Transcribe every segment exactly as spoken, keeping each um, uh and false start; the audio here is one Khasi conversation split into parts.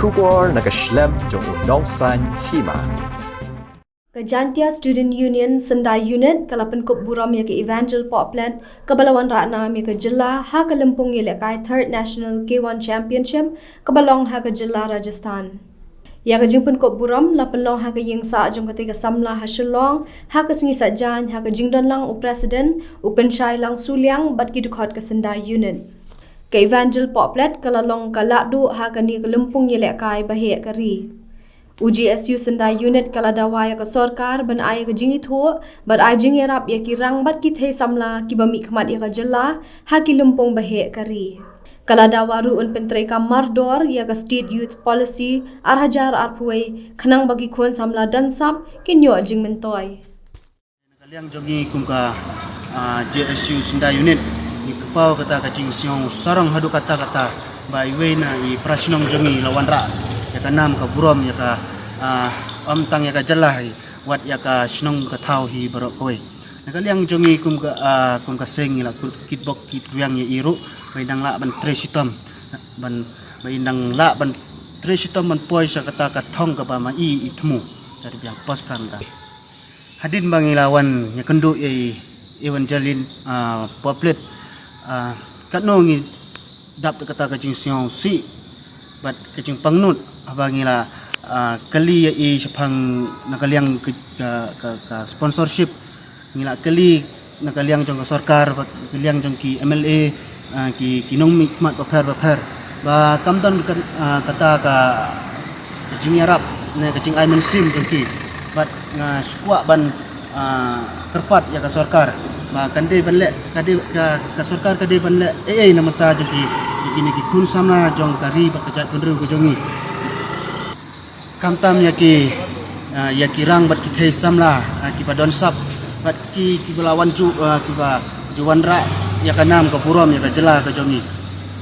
Khubor na ka shlem jong u nongsan hima. Ka Jaintia Student Union Sendai Unit ka la pynkup burom ïa ka Evangel Poplett kaba la wanrah nam ïa ka jylla ha ka lympung ïalehkai Third National K one Championship kaba long ha ka jylla Rajasthan. Ïa ka jingpynkup burom la pynlong ha ka ïing sah jong katei ka samla ha Shillong ha ka sngi Saitjaiñ ha ka jingdon lang u President u Pynshai Langsuliang bad ki dkhot ka Sendai Unit. Ka Evangel Poplett ka la long ka lahduh ha kane ka lympung ïalehkai ba heh ka ri. U J S U Sendai Unit ka la dawa ïa ka sorkar ban ai ka jingithuh bad ai jingïarap ïa ki rang bad ki thei samla kiba mihkhmat ïa ka jylla ha ki lympung ba heh ka ri. Ka la dawa ruh un pyntreikam mardor ïa ka State Youth Policy ar hajar arphew wei khnang ba ki khun samla don sap kin ïoh jingmyntoi. Na ka liang jong ngi kum ka, ah, J S U Sendai Unit, ngi pynpaw kata ka jingsngew sarong haduh katta katta ba iwei na i para shnong jong ngi la wanrah ïa ka nam ka burom ïa ka, ah, ym tang ïa ka jylla hi, wat ïa ka shnong ka thaw hi baroh kawei. Na ka liang jong ngi kum ka, ah, kum ka seng ngi la kit bok kit rwiang ïa i ruh ba i dang lah ban trei shitom, ban, ba i dang lah ban trei shitom ban poi sha kata ka thong kaba ma i i thmu. Tadi biang pos pram ta. Hadien ba ngi la wan ïakynduh ïa i Evangeline, ah, Poplett, ah, katno ngi dap da kata ka jingsngewsih bad ka jingpangnud haba ngi la, ah, kylli ïa i shaphang na ka liang ka, ka, ka, ka sponsorship, ngi la kylli na ka liang jong ka sorkar bad na ka liang jong ki M L A, ah, ki, ki nongmihkhmat bapher bapher ba kam don ka, ah, kata ka jingïarap ne ka jingai mynsiem jong ki. Bad nga shu kwah ban, ah, kyrpad ïa ka sorkar ba kan dei ban leh, ka dei, ka, ka sorkar ka dei ban leh ei ei na bynta jong ki, ki, kine ki khun samla jong ka ri bad ka jaitbynriew ka jong ngi. Khamtam ïa ki, ah, ïa ki rang bad ki thei samla, ah, kiba don sap bad ki, kiba la wan ju, ah, kiba ju wanrah ïa ka nam ka burom ïa ka jylla ka jong ngi.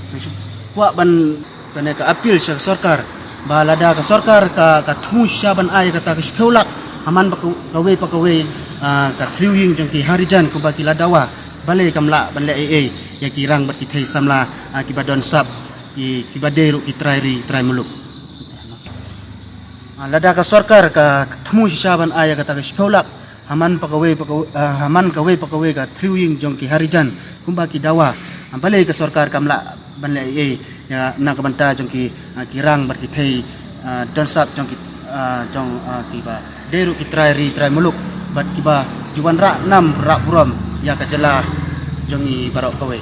Nga shu kwah ban kane ka appeal sha ka sorkar ba lada ka sorkar ka, ka thmu shisha ban ai kata ka shiphew lak ha man ba ka, kawei pa kawei, ah, ka thliew ïing jong ki Harijan kumba ki la dawa, balei kam lah ban leh ei ei ïa ki rang bad ki thei samla, ah, kiba don sap, ki, kiba dei ruh ki trai ri trai muluk. Ah, lada ka sorkar ka thmu shisha ban ai ïa kata ka shiphew lak ha man pa kawei pa kawei, ah, ha man kawei pa kawei ka thliew ïing jong ki Harijan kumba ki dawa, ah, balei ka sorkar kam lah ban leh ei ei ïa na ka bynta jong ki, ah, ki rang bad ki thei, ah, don sap jong ki, ah, jong, ah, kiba dei ruh ki trai ri trai muluk bad kiba ju wanrah nam rah burom ïa ka jylla jong ngi baroh kawei.